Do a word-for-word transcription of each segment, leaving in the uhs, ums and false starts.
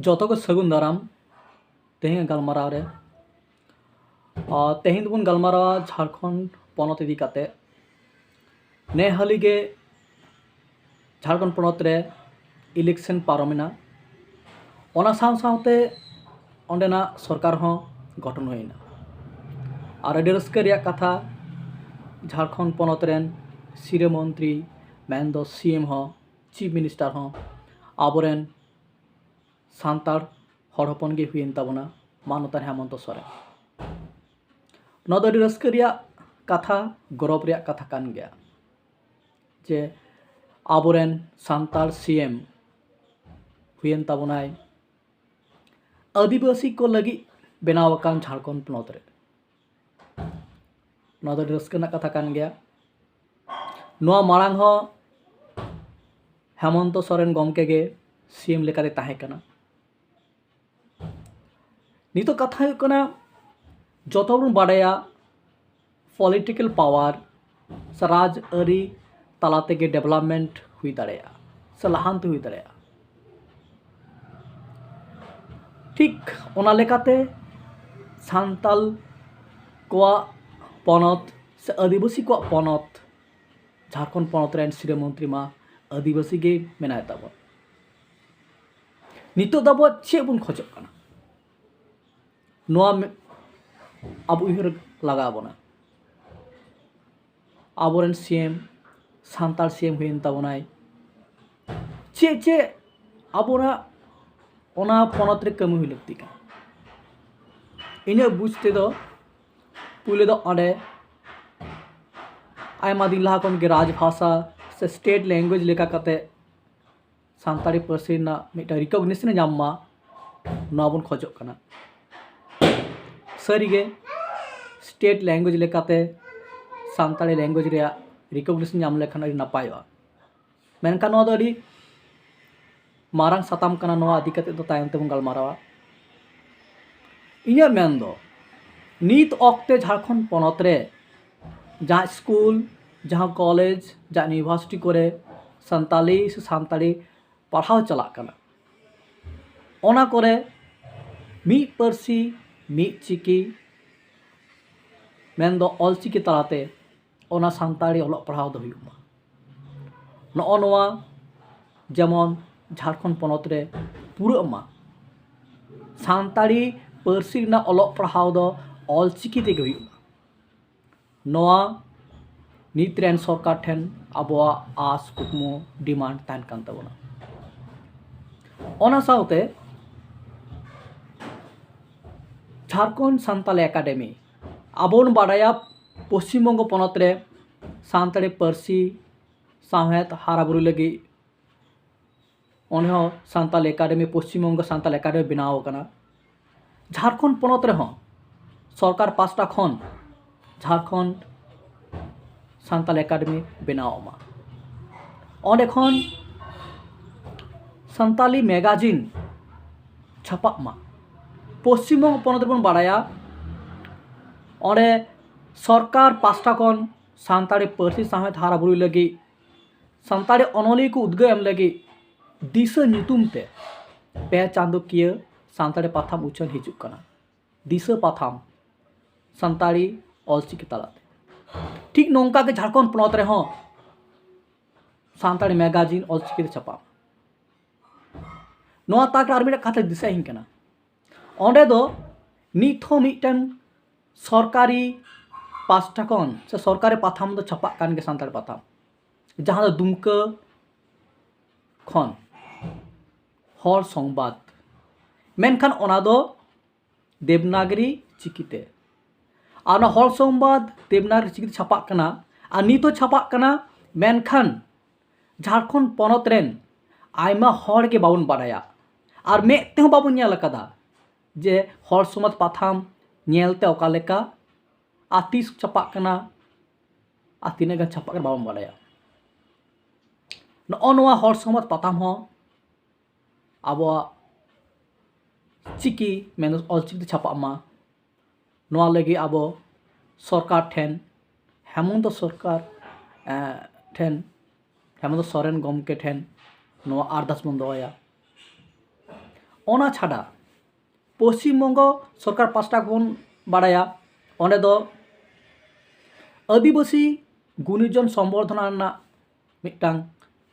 ᱡᱚᱛᱚ ᱠᱚ ᱥᱟᱹᱜᱩᱱ ᱫᱟᱨᱟᱢ ᱛᱮᱦᱮᱧᱟᱜ ᱜᱟᱞᱢᱟᱨᱟᱣ ᱨᱮ᱾ ᱟᱨ ᱛᱮᱦᱮᱧ ᱫᱚᱵᱚᱱ ᱜᱟᱞᱢᱟᱨᱟᱣᱟ ᱡᱷᱟᱲᱠᱷᱚᱸᱰ ᱯᱚᱱᱚᱛ ᱤᱫᱤ ᱠᱟᱛᱮ᱾ ᱱᱮ ᱦᱟᱹᱞᱤ ᱜᱮ ᱡᱷᱟᱲᱠᱷᱚᱸᱰ ᱯᱚᱱᱚᱛ ᱨᱮ election ᱯᱟᱨᱚᱢᱮᱱᱟ᱾ ᱚᱱᱟ ᱥᱟᱶ ᱥᱟᱶᱛᱮ ᱚᱸᱰᱮᱱᱟᱜ ᱥᱚᱨᱠᱟᱨ ᱦᱚᱸ ᱜᱚᱴᱷᱚᱱ ᱦᱩᱭᱮᱱᱟ᱾ ᱟᱨ ᱟᱹᱰᱤ ᱨᱟᱹᱥᱠᱟᱹ ᱨᱮᱭᱟᱜ ᱠᱟᱛᱷᱟ, ᱡᱷᱟᱲᱠᱷᱚᱸᱰ ᱯᱚᱱᱚᱛ ᱨᱮᱱ ᱥᱤᱨᱟᱹ ᱢᱚᱱᱛᱨᱤ ᱢᱮᱱᱫᱚ ᱥᱤ ᱮᱢ ᱦᱚᱸ, ᱪᱤᱯ ᱢᱤᱱᱤᱥᱴᱟᱨ ᱦᱚᱸ ᱟᱵᱚᱨᱮᱱ ᱥᱟᱱᱛᱟᱲ ᱦᱚᱲ ᱦᱚᱯᱚᱱ ᱜᱮ ᱦᱩᱭᱮᱱ ᱛᱟᱵᱚᱱᱟ, ᱢᱟᱱᱚᱛᱟᱱ ᱦᱮᱢᱚᱱᱛᱚ ᱥᱚᱨᱮᱱ᱾ ᱱᱚᱣᱟ ᱫᱚ ᱟᱹᱰᱤ ᱨᱟᱹᱥᱠᱟᱹ ᱨᱮᱭᱟᱜ ᱠᱟᱛᱷᱟ, ᱜᱚᱨᱚᱵᱽ ᱨᱮᱭᱟᱜ ᱠᱟᱛᱷᱟ ᱠᱟᱱ ᱜᱮᱭᱟ ᱡᱮ ᱟᱵᱚᱨᱮᱱ ᱥᱟᱱᱛᱟᱲ ᱥᱤ ᱮᱢ ᱦᱩᱭᱮᱱ ᱛᱟᱵᱚᱱᱟᱭ ᱟᱹᱫᱤᱵᱟᱹᱥᱤ ᱠᱚ ᱞᱟᱹᱜᱤᱫ ᱵᱮᱱᱟᱣ ᱟᱠᱟᱱ ᱡᱷᱟᱲᱠᱷᱚᱸᱰ ᱯᱚᱱᱚᱛ ᱨᱮ᱾ ᱱᱚᱣᱟ ᱫᱚ ᱟᱹᱰᱤ ᱨᱟᱹᱥᱠᱟᱹ ᱨᱮᱱᱟᱜ ᱠᱟᱛᱷᱟ ᱠᱟᱱ ᱜᱮᱭᱟ᱾ ᱱᱚᱣᱟ ᱢᱟᱲᱟᱝ ᱦᱚᱸ ᱦᱮᱢᱚᱱᱛᱚ ᱥᱚᱨᱮᱱ ᱜᱚᱢᱠᱮ ᱜᱮ ᱥᱤ ᱮᱢ ᱞᱮᱠᱟᱛᱮ ᱛᱟᱦᱮᱸ ᱠᱟᱱᱟ᱾ ᱱᱤᱛᱚᱜ ᱠᱟᱛᱷᱟ ᱦᱩᱭᱩᱜ ᱠᱟᱱᱟ, ᱡᱚᱛᱚ ᱵᱚᱱ ᱵᱟᱰᱟᱭᱟ political power ᱥᱮ ᱨᱟᱡᱽ ᱟᱹᱨᱤ ᱛᱟᱞᱟ ᱛᱮᱜᱮ development ᱦᱩᱭ ᱫᱟᱲᱮᱭᱟᱜᱼᱟ ᱥᱮ ᱞᱟᱦᱟᱱᱛᱤ ᱦᱩᱭ ᱫᱟᱲᱮᱭᱟᱜᱼᱟ᱾ ᱴᱷᱤᱠ ᱚᱱᱟ ᱞᱮᱠᱟᱛᱮ ᱥᱟᱱᱛᱟᱞ ᱠᱚᱣᱟᱜ ᱯᱚᱱᱚᱛ ᱥᱮ ᱟᱹᱫᱤᱵᱟᱹᱥᱤ ᱠᱚᱣᱟᱜ ᱯᱚᱱᱚᱛ, ᱡᱷᱟᱲᱠᱷᱚᱸᱰ ᱯᱚᱱᱚᱛ ᱨᱮᱱ ᱥᱤᱨᱟᱹ ᱢᱚᱱᱛᱨᱤ ᱢᱟ ᱟᱹᱫᱤᱵᱟᱹᱥᱤ ᱜᱮ ᱢᱮᱱᱟᱭ ᱛᱟᱵᱚᱱ᱾ ᱱᱤᱛᱚᱜ ᱫᱚ ᱟᱵᱚ ᱪᱮᱫ ᱵᱚᱱ ᱠᱷᱚᱡᱚᱜ ᱠᱟᱱᱟ? ᱱᱚᱣᱟ ᱢᱮ-, ᱟᱵᱚ ᱩᱭᱦᱟᱹᱨ ᱞᱟᱜᱟᱣ ᱵᱚᱱᱟ᱾ ᱟᱵᱚᱨᱮᱱ ᱥᱤ ᱮᱢ, ᱥᱟᱱᱛᱟᱲ ᱥᱤ ᱮᱢ ᱦᱩᱭᱮᱱ ᱛᱟᱵᱚᱱᱟᱭ, ᱪᱮᱫ ᱪᱮᱫ ᱟᱵᱚᱱᱟᱜ ᱚᱱᱟ ᱯᱚᱱᱚᱛ ᱨᱮ ᱠᱟᱹᱢᱤ ᱦᱩᱭ ᱞᱟᱹᱠᱛᱤ ᱠᱟᱱᱟ? ᱤᱧᱟᱹᱜ ᱵᱩᱡᱽ ᱛᱮᱫᱚ ᱯᱩᱭᱞᱩ ᱫᱚ ᱚᱸᱰᱮ ᱟᱭᱢᱟ ᱫᱤᱱ ᱞᱟᱦᱟ ᱠᱷᱚᱱ ᱜᱮ ᱨᱟᱡᱽ ᱵᱷᱟᱥᱟ ᱥᱮ state language ᱞᱮᱠᱟ ᱠᱟᱛᱮ ᱥᱟᱱᱛᱟᱲᱤ ᱯᱟᱹᱨᱥᱤ ᱨᱮᱱᱟᱜ ᱢᱤᱫᱴᱟᱝ recognition ᱮ ᱧᱟᱢ ᱢᱟ, ᱱᱚᱣᱟ ᱵᱚᱱ ᱠᱷᱚᱡᱚᱜ ᱠᱟᱱᱟ᱾ ᱥᱟᱹᱨᱤᱜᱮ state language ᱞᱮᱠᱟᱛᱮ ᱥᱟᱱᱛᱟᱲᱤ language ᱨᱮᱭᱟᱜ recognition ᱧᱟᱢ ᱞᱮᱠᱷᱟᱱ ᱟᱹᱰᱤ ᱱᱟᱯᱟᱭᱚᱜᱼᱟ, ᱢᱮᱱᱠᱷᱟᱱ ᱱᱚᱣᱟ ᱫᱚ ᱟᱹᱰᱤ ᱢᱟᱨᱟᱝ ᱥᱟᱛᱟᱢ ᱠᱟᱱᱟ, ᱱᱚᱣᱟ ᱤᱫᱤ ᱠᱟᱛᱮ ᱫᱚ ᱛᱟᱭᱚᱢ ᱛᱮᱵᱚᱱ ᱜᱟᱞᱢᱟᱨᱟᱣᱟ᱾ ᱤᱧᱟᱹᱜ ᱢᱮᱱ ᱫᱚ, ᱱᱤᱛ ᱚᱠᱛᱮ ᱡᱷᱟᱲᱠᱷᱚᱸᱰ ᱯᱚᱱᱚᱛ ᱨᱮ ᱡᱟᱦᱟᱸ ᱥᱠᱩᱞ, ᱡᱟᱦᱟᱸ ᱠᱚᱞᱮᱡᱽ, ᱡᱟᱦᱟᱸ university ᱠᱚᱨᱮ ᱥᱟᱱᱛᱟᱞᱤ ᱥᱮ ᱥᱟᱱᱛᱟᱲᱤ ᱯᱟᱲᱦᱟᱣ ᱪᱟᱞᱟᱜ ᱠᱟᱱᱟ, ᱚᱱᱟ ᱠᱚᱨᱮ ᱢᱤᱫ ᱯᱟᱹᱨᱥᱤ ᱢᱤᱫ ᱪᱤᱠᱤ, ᱢᱮᱱᱫᱚ ᱚᱞᱪᱤᱠᱤ ᱛᱟᱞᱟᱛᱮ ᱚᱱᱟ ᱥᱟᱱᱛᱟᱲᱤ ᱚᱞᱚᱜ ᱯᱟᱲᱦᱟᱣ ᱫᱚ ᱦᱩᱭᱩᱜ ᱢᱟ᱾ ᱱᱚᱜᱼᱚ ᱱᱚᱣᱟ ᱡᱮᱢᱚᱱ ᱡᱷᱟᱲᱠᱷᱚᱸᱰ ᱯᱚᱱᱚᱛ ᱨᱮ ᱯᱩᱨᱟᱹᱜ ᱢᱟ, ᱥᱟᱱᱛᱟᱲᱤ ᱯᱟᱹᱨᱥᱤ ᱨᱮᱱᱟᱜ ᱚᱞᱚᱜ ᱯᱟᱲᱦᱟᱣ ᱫᱚ ᱚᱞᱪᱤᱠᱤ ᱛᱮᱜᱮ ᱦᱩᱭᱩᱜ ᱢᱟ᱾ ᱱᱚᱣᱟ ᱱᱤᱛ ᱨᱮᱱ ᱥᱚᱨᱠᱟᱨ ᱴᱷᱮᱱ ᱟᱵᱚᱣᱟᱜ ᱟᱥ, ᱠᱩᱠᱢᱩ, ᱰᱤᱢᱟᱱᱰ ᱛᱟᱦᱮᱱ ᱠᱟᱱ ᱛᱟᱵᱚᱱᱟ᱾ ᱚᱱᱟ ᱥᱟᱶᱛᱮ ᱡᱷᱟᱲᱠᱷᱚᱸᱰ ᱥᱟᱱᱛᱟᱞᱤ ᱮᱠᱟᱰᱮᱢᱤ, ᱟᱵᱚ ᱵᱚᱱ ᱵᱟᱰᱟᱭᱟ ᱯᱚᱥᱪᱤᱢ ᱵᱚᱝᱜᱚ ᱯᱚᱱᱚᱛ ᱨᱮ ᱥᱟᱱᱛᱟᱲᱤ ᱯᱟᱹᱨᱥᱤ ᱥᱟᱶᱦᱮᱫ ᱦᱟᱨᱟᱵᱩᱨᱩ ᱞᱟᱹᱜᱤᱫ ᱚᱸᱰᱮ ᱦᱚᱸ ᱥᱟᱱᱛᱟᱞᱤ ᱮᱠᱟᱰᱮᱢᱤ, ᱯᱚᱥᱪᱤᱢ ᱵᱚᱝᱜᱚ ᱥᱟᱱᱛᱟᱞᱤ ᱮᱠᱟᱰᱮᱢᱤ ᱵᱮᱱᱟᱣ ᱟᱠᱟᱱᱟ᱾ ᱡᱷᱟᱲᱠᱷᱚᱸᱰ ᱯᱚᱱᱚᱛ ᱨᱮᱦᱚᱸ ᱥᱚᱨᱠᱟᱨ ᱯᱟᱥᱴᱟ ᱠᱷᱚᱱ ᱡᱷᱟᱲᱠᱷᱚᱸᱰ ᱥᱟᱱᱛᱟᱞᱤ ᱮᱠᱟᱰᱮᱢᱤ ᱵᱮᱱᱟᱣ ᱢᱟ᱾ ᱚᱸᱰᱮ ᱠᱷᱚᱱ ᱥᱟᱱᱛᱟᱞᱤ ᱢᱮᱜᱟᱡᱤᱱ ᱪᱷᱟᱯᱟᱜ ᱢᱟ᱾ ᱯᱚᱥᱪᱤᱢ ᱵᱚᱝᱜᱚ ᱯᱚᱱᱚᱛ ᱨᱮᱵᱚᱱ ᱵᱟᱲᱟᱭᱟ, ᱚᱸᱰᱮ ᱥᱚᱨᱠᱟᱨ ᱯᱟᱥᱴᱟ ᱠᱷᱚᱱ ᱥᱟᱱᱛᱟᱲᱤ ᱯᱟᱹᱨᱥᱤ ᱥᱟᱶᱦᱮᱫ ᱦᱟᱨᱟᱵᱩᱨᱩᱭ ᱞᱟᱹᱜᱤᱫ ᱥᱟᱱᱛᱟᱲᱤ ᱚᱱᱚᱞᱤᱭᱟᱹ ᱠᱚ ᱩᱫᱽᱜᱟᱹᱣ ᱮᱢ ᱞᱟᱹᱜᱤᱫ ᱫᱤᱥᱟᱹ ᱧᱩᱛᱩᱢ ᱛᱮ ᱯᱮ ᱪᱟᱸᱫᱚᱠᱤᱭᱟᱹ ᱥᱟᱱᱛᱟᱲᱤ ᱯᱟᱛᱷᱟᱢ ᱩᱪᱷᱟᱹᱱ ᱦᱤᱡᱩᱜ ᱠᱟᱱᱟ᱾ ᱫᱤᱥᱟᱹ ᱯᱟᱛᱷᱟᱢ ᱥᱟᱱᱛᱟᱲᱤ ᱚᱞᱪᱤᱠᱤ ᱛᱟᱞᱟᱛᱮ᱾ ᱴᱷᱤᱠ ᱱᱚᱝᱠᱟ ᱜᱮ ᱡᱷᱟᱲᱠᱷᱚᱸᱰ ᱯᱚᱱᱚᱛ ᱨᱮᱦᱚᱸ ᱥᱟᱱᱛᱟᱲᱤ ᱢᱮᱜᱟᱡᱤᱱ ᱚᱞᱪᱤᱠᱤ ᱛᱮ ᱪᱷᱟᱯᱟᱜ ᱢᱟ᱾ ᱱᱚᱣᱟ ᱛᱟᱠ ᱨᱮ ᱟᱨ ᱢᱤᱫᱴᱟᱝ ᱠᱟᱛᱷᱟ ᱫᱤᱥᱟᱹ ᱦᱮᱡ ᱠᱟᱱᱟ, ᱚᱸᱰᱮ ᱫᱚ ᱱᱤᱛ ᱦᱚᱸ ᱢᱤᱫᱴᱮᱱ ᱥᱚᱨᱠᱟᱨᱤ ᱯᱟᱥᱴᱟ ᱠᱷᱚᱱ ᱥᱮ ᱥᱚᱨᱠᱟᱨᱤ ᱯᱟᱛᱷᱟᱢ ᱫᱚ ᱪᱷᱟᱯᱟᱜ ᱠᱟᱱ ᱜᱮᱭᱟ, ᱥᱟᱱᱛᱟᱲᱤ ᱯᱟᱛᱷᱟᱢ, ᱡᱟᱦᱟᱸ ᱫᱚ ᱫᱩᱢᱠᱟᱹ ᱠᱷᱚᱱ ᱦᱚᱲ ᱥᱚᱝᱵᱟᱫ, ᱢᱮᱱᱠᱷᱟᱱ ᱚᱱᱟ ᱫᱚ ᱫᱮᱵᱽᱱᱟᱜᱽᱨᱤ ᱪᱤᱠᱤᱛᱮ᱾ ᱟᱨ ᱚᱱᱟ ᱦᱚᱲ ᱥᱚᱝᱵᱟᱫ ᱫᱮᱵᱽᱱᱟᱜᱽᱨᱤ ᱪᱤᱠᱤᱛᱮ ᱪᱷᱟᱯᱟᱜ ᱠᱟᱱᱟ, ᱟᱨ ᱱᱤᱛ ᱦᱚᱸ ᱪᱷᱟᱯᱟᱜ ᱠᱟᱱᱟ, ᱢᱮᱱᱠᱷᱟᱱ ᱡᱷᱟᱲᱠᱷᱚᱸᱰ ᱯᱚᱱᱚᱛ ᱨᱮᱱ ᱟᱭᱢᱟ ᱦᱚᱲ ᱜᱮ ᱵᱟᱵᱚᱱ ᱵᱟᱰᱟᱭᱟ ᱟᱨ ᱢᱮᱫ ᱛᱮᱦᱚᱸ ᱵᱟᱵᱚᱱ ᱧᱮᱞ ᱟᱠᱟᱫᱟ ᱡᱮ ᱦᱚᱲ ᱥᱚᱝᱵᱟᱫ ᱯᱟᱛᱷᱟᱢ ᱧᱮᱞᱛᱮ ᱚᱠᱟ ᱞᱮᱠᱟ ᱟᱨ ᱛᱤᱥ ᱪᱷᱟᱯᱟᱜ ᱠᱟᱱᱟ ᱟᱨ ᱛᱤᱱᱟᱹᱜ ᱜᱟᱱ ᱪᱷᱟᱯᱟᱜ ᱠᱟᱱᱟ ᱵᱟᱵᱚᱱ ᱵᱟᱰᱟᱭᱟ᱾ ᱱᱚᱜᱼᱚ ᱱᱚᱣᱟ ᱦᱚᱲ ᱥᱚᱝᱵᱟᱫ ᱯᱟᱛᱷᱟᱢ ᱦᱚᱸ ᱟᱵᱚᱣᱟᱜ ᱪᱤᱠᱤ, ᱢᱮᱱᱫᱚ ᱚᱞᱪᱤᱠᱤ ᱛᱮ ᱪᱷᱟᱯᱟᱜ ᱢᱟ, ᱱᱚᱣᱟ ᱞᱟᱹᱜᱤᱫ ᱟᱵᱚ ᱥᱚᱨᱠᱟᱨ ᱴᱷᱮᱱ, ᱦᱮᱢᱚᱱᱛᱚ ᱥᱚᱨᱠᱟᱨ, ᱮᱸ, ᱴᱷᱮᱱ, ᱦᱮᱢᱚᱱᱛᱚ ᱥᱚᱨᱮᱱ ᱜᱚᱢᱠᱮ ᱴᱷᱮᱱ ᱱᱚᱣᱟ ᱟᱨᱫᱟᱥ ᱵᱚᱱ ᱫᱚᱦᱚᱭᱟ᱾ ᱚᱱᱟ ᱪᱷᱟᱰᱟ ᱯᱚᱥᱪᱤᱢ ᱵᱚᱝᱜᱚ ᱥᱚᱨᱠᱟᱨ ᱯᱟᱥᱴᱟ ᱠᱷᱚᱱ ᱵᱟᱲᱟᱭᱟ, ᱚᱸᱰᱮ ᱫᱚ ᱟᱹᱫᱤᱵᱟᱹᱥᱤ ᱜᱩᱱᱤᱡᱚᱱ ᱥᱚᱢᱵᱚᱨᱫᱷᱚᱱᱟ ᱨᱮᱱᱟᱜ ᱢᱤᱫᱴᱟᱝ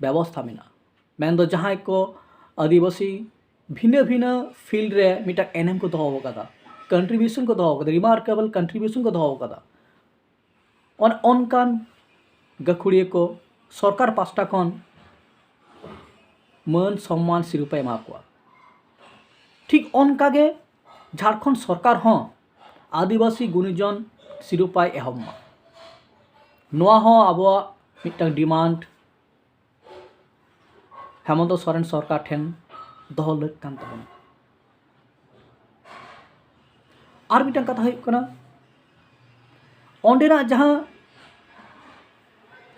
ᱵᱮᱵᱚᱥᱛᱷᱟ ᱢᱮᱱᱟᱜᱼᱟ᱾ ᱢᱮᱱᱫᱚ ᱡᱟᱦᱟᱸᱭ ᱠᱚ ᱟᱹᱫᱤᱵᱟᱹᱥᱤ ᱵᱷᱤᱱᱟᱹ ᱵᱷᱤᱱᱟᱹ ᱯᱷᱤᱞᱰ ᱨᱮ ᱢᱤᱫᱴᱟᱝ ᱮᱱᱮᱢ ᱠᱚ ᱫᱚᱦᱚ ᱟᱠᱟᱫᱟ, ᱠᱚᱱᱴᱨᱤᱵᱤᱭᱩᱥᱚᱱ ᱠᱚ ᱫᱚᱦᱚ ᱟᱠᱟᱫᱟ, ᱨᱤᱢᱟᱨᱠᱮᱵᱚᱞ ᱠᱚᱱᱴᱨᱤᱵᱤᱭᱩᱥᱚᱱ ᱠᱚ ᱫᱚᱦᱚ ᱟᱠᱟᱫᱟ, ᱚᱱ ᱚᱱᱠᱟᱱ ᱜᱟᱹᱠᱷᱩᱲᱤᱭᱟᱹ ᱠᱚ ᱥᱚᱨᱠᱟᱨ ᱯᱟᱥᱴᱟ ᱠᱷᱚᱱ ᱢᱟᱹᱱ ᱥᱚᱢᱢᱟᱱ ᱥᱤᱨᱯᱟᱹᱭ ᱮᱢᱟ ᱠᱚᱣᱟ᱾ ᱴᱷᱤᱠ ᱚᱱᱠᱟᱜᱮ ᱡᱷᱟᱲᱠᱷᱚᱸᱰ ᱥᱚᱨᱠᱟᱨ ᱦᱚᱸ ᱟᱹᱫᱤᱵᱟᱹᱥᱤ ᱜᱩᱱᱤᱡᱚᱱ ᱥᱤᱨᱯᱟᱹᱭ ᱮᱦᱚᱵ ᱢᱟ᱾ ᱱᱚᱣᱟ ᱦᱚᱸ ᱟᱵᱚᱣᱟᱜ ᱢᱤᱫᱴᱟᱝ ᱰᱤᱢᱟᱱᱰ ᱦᱮᱢᱚᱱᱛᱚ ᱥᱚᱨᱮᱱ ᱥᱚᱨᱠᱟᱨ ᱴᱷᱮᱱ ᱫᱚᱦᱚ ᱞᱟᱹᱠ ᱠᱟᱱ ᱛᱟᱵᱚᱱᱟ᱾ ᱟᱨ ᱢᱤᱫᱴᱟᱝ ᱠᱟᱛᱷᱟ ᱦᱩᱭᱩᱜ ᱠᱟᱱᱟ, ᱚᱸᱰᱮᱱᱟᱜ ᱡᱟᱦᱟᱸ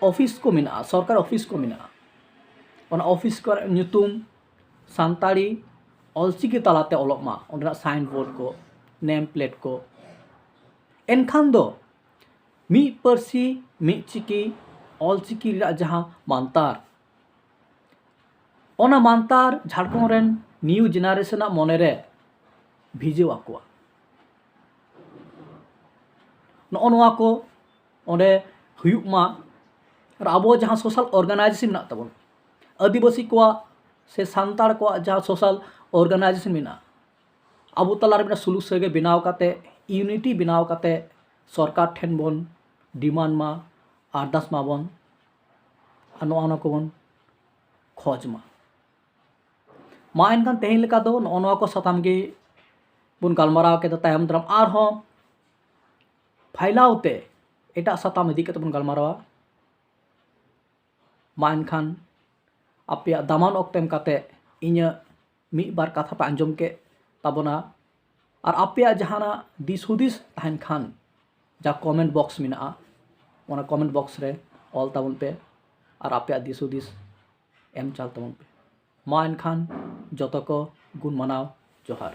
ᱚᱯᱷᱤᱥ ᱠᱚ ᱢᱮᱱᱟᱜᱼᱟ, ᱥᱚᱨᱠᱟᱨ ᱚᱯᱷᱤᱥ ᱠᱚ ᱢᱮᱱᱟᱜᱼᱟ, ᱚᱱᱟ ᱚᱯᱷᱤᱥ ᱠᱚᱨᱮ ᱧᱩᱛᱩᱢ ᱥᱟᱱᱛᱟᱲᱤ ᱚᱞᱪᱤᱠᱤ ᱛᱟᱞᱟᱛᱮ ᱚᱞᱚᱜ ᱢᱟ, ᱚᱸᱰᱮᱱᱟᱜ ᱥᱟᱭᱤᱱ ᱵᱳᱨᱰ ᱠᱚ, ᱱᱮᱢ ᱯᱞᱮᱴ ᱠᱚ᱾ ᱮᱱᱠᱷᱟᱱ ᱫᱚ ᱢᱤᱫ ᱯᱟᱹᱨᱥᱤ ᱢᱤᱫ ᱪᱤᱠᱤ, ᱚᱞᱪᱤᱠᱤ ᱨᱮᱱᱟᱜ ᱡᱟᱦᱟᱸ ᱢᱟᱱᱛᱟᱨ, ᱚᱱᱟ ᱢᱟᱱᱛᱟᱨ ᱡᱷᱟᱲᱠᱷᱚᱸᱰ ᱨᱮᱱ ᱱᱤᱭᱩ ᱡᱮᱱᱟᱨᱮᱥᱚᱱᱟᱜ ᱢᱚᱱᱮᱨᱮ ᱵᱷᱤᱡᱟᱹᱣ ᱟᱠᱚᱣᱟ᱾ ᱱᱚᱜᱼᱚ ᱱᱚᱣᱟ ᱠᱚ ᱚᱸᱰᱮ ᱦᱩᱭᱩᱜ ᱢᱟ᱾ ᱟᱨ ᱟᱵᱚ ᱡᱟᱦᱟᱸ ᱥᱳᱥᱟᱞ ᱚᱨᱜᱟᱱᱟᱭᱡᱮᱥᱚᱱ ᱢᱮᱱᱟᱜ ᱛᱟᱵᱚᱱ, ᱟᱹᱫᱤᱵᱟᱹᱥᱤ ᱠᱚᱣᱟᱜ ᱥᱮ ᱥᱟᱱᱛᱟᱲ ᱠᱚᱣᱟᱜ ᱡᱟᱦᱟᱸ ᱥᱳᱥᱟᱞ ᱚᱨᱜᱟᱱᱟᱭᱡᱮᱥᱚᱱ ᱢᱮᱱᱟᱜᱼᱟ, ᱟᱵᱚ ᱛᱟᱞᱟᱨᱮ ᱢᱤᱫᱴᱟᱝ ᱥᱩᱞᱩᱠ ᱥᱟᱹᱜᱟᱹᱭ ᱵᱮᱱᱟᱣ ᱠᱟᱛᱮ, ᱤᱭᱩᱱᱤᱴᱤ ᱵᱮᱱᱟᱣ ᱠᱟᱛᱮ ᱥᱚᱨᱠᱟᱨ ᱴᱷᱮᱱ ᱵᱚᱱ ᱰᱤᱢᱟᱱᱰ ᱢᱟ, ᱟᱨᱫᱟᱥ ᱢᱟᱵᱚᱱ᱾ ᱟᱨ ᱱᱚᱜᱼᱚ ᱱᱚᱣᱟ ᱠᱚᱵᱚᱱ ᱠᱷᱚᱡᱽ ᱢᱟ᱾ ᱢᱟ ᱮᱱᱠᱷᱟᱱ ᱛᱮᱦᱮᱧ ᱞᱮᱠᱟ ᱫᱚ ᱱᱚᱜᱼᱚ ᱱᱚᱣᱟ ᱠᱚ ᱥᱟᱛᱟᱢ ᱜᱮ ᱵᱚᱱ ᱜᱟᱞᱢᱟᱨᱟᱣ ᱠᱮᱫᱟ᱾ ᱛᱟᱭᱚᱢ ᱫᱟᱨᱟᱢ ᱟᱨᱦᱚᱸ ᱯᱷᱟᱭᱞᱟᱣ ᱛᱮ ᱮᱴᱟᱜ ᱥᱟᱛᱟᱢ ᱤᱫᱤ ᱠᱟᱛᱮ ᱵᱚᱱ ᱜᱟᱞᱢᱟᱨᱟᱣᱟ᱾ ᱢᱟ ᱮᱱᱠᱷᱟᱱ ᱟᱯᱮᱭᱟᱜ ᱫᱟᱢᱟᱱ ᱚᱠᱛᱚ ᱮᱢ ᱠᱟᱛᱮ ᱤᱧᱟᱹᱜ ᱢᱤᱫ ᱵᱟᱨ ᱠᱟᱛᱷᱟ ᱯᱮ ᱟᱸᱡᱚᱢ ᱠᱮᱫ ᱛᱟᱵᱚᱱᱟ᱾ ᱟᱨ ᱟᱯᱮᱭᱟᱜ ᱡᱟᱦᱟᱱᱟᱜ ᱫᱤᱥ ᱦᱩᱫᱤᱥ ᱛᱟᱦᱮᱱ ᱠᱷᱟᱱ, ᱡᱟ ᱠᱚᱢᱮᱱᱴ ᱵᱚᱠᱥ ᱢᱮᱱᱟᱜᱼᱟ, ᱚᱱᱟ ᱠᱚᱢᱮᱱᱴ ᱵᱚᱠᱥ ᱨᱮ ᱚᱞ ᱛᱟᱵᱚᱱ ᱯᱮ᱾ ᱟᱨ ᱟᱯᱮᱭᱟᱜ ᱫᱤᱥ ᱦᱩᱫᱤᱥ ᱮᱢ ᱪᱟᱞ ᱛᱟᱵᱚᱱ ᱯᱮ᱾ ᱢᱟ ᱮᱱᱠᱷᱟᱱ ᱡᱚᱛᱚ ᱠᱚ ᱜᱩᱱ ᱢᱟᱱᱟᱣ ᱡᱚᱦᱟᱨ᱾